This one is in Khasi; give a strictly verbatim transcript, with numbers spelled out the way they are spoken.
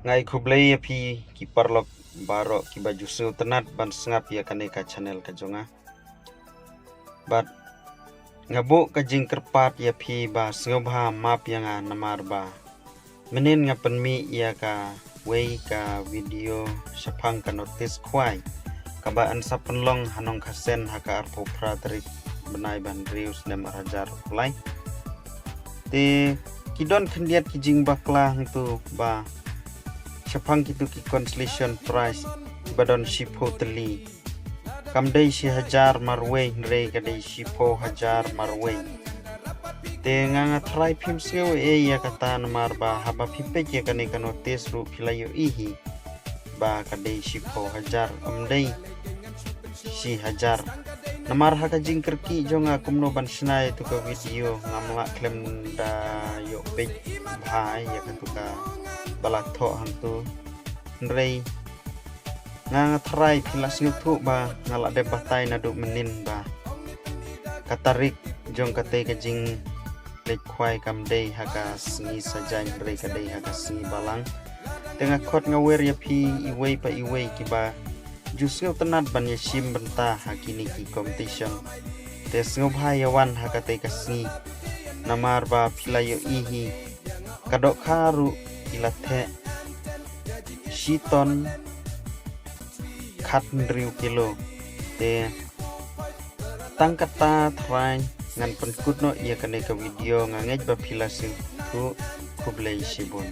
Nga ai khublei ïa phi ki paralok baroh kiba ju sngewtynnat ban sngap ïa kane ka channel ka jong nga. Bad nga buh ka jingkyrpad ïa phi ba sngewbha map ïa nga namar ba mynnin nga pynmih ïa kawei ka video shaphang ka notice khwai kaba yn sa pynlong ha Nongkhasen ha ka arphew phra tarik bnai ba hynriew snem ar hajar arphew lai. Te ki don khyndiat ki jingbakla hangtu ba shaphang kitu ki consolation prize ba don shiphew tylli. Kam dei shi hajar marwei hynrei ka dei shiphew hajar marwei. Te nga nga tharai phim sngew ei ïa kata namar ba haba phi peit ïa kane ka notice ruh phi la ïohi hi ba ka dei shiphew hajar, ym dei shi hajar. Namar ha ka jingkyrkieh jong nga kumno ban shna ïa tu ka video ngam lah khlem da ïoh peit bha ïa katu kaba la thoh hangtu. Hynrei nga nga tharai phi la sngewthuh ba nga la dep batai naduh mynnin ba ka tarik jong katei ka jingleit khwai kam dei ha ka sngi Saitjaiñ hynrei ka dei ha ka sngi Balang. Te nga khot nga wer ïa phi iwei pa iwei kiba ju sngewtynnat ban ïashim bynta ha kine ki competition. Te sngewbha ïa wan ha katei ka sngi namar ba phi la ïohi hi ka dohkha ruh ki la theh shi ton khathynriew kilo. Te tang kata tharai ngan pynkut noh ïa kane ka video, nga ngeit ba phi la sngewthuh. Khublei shibun.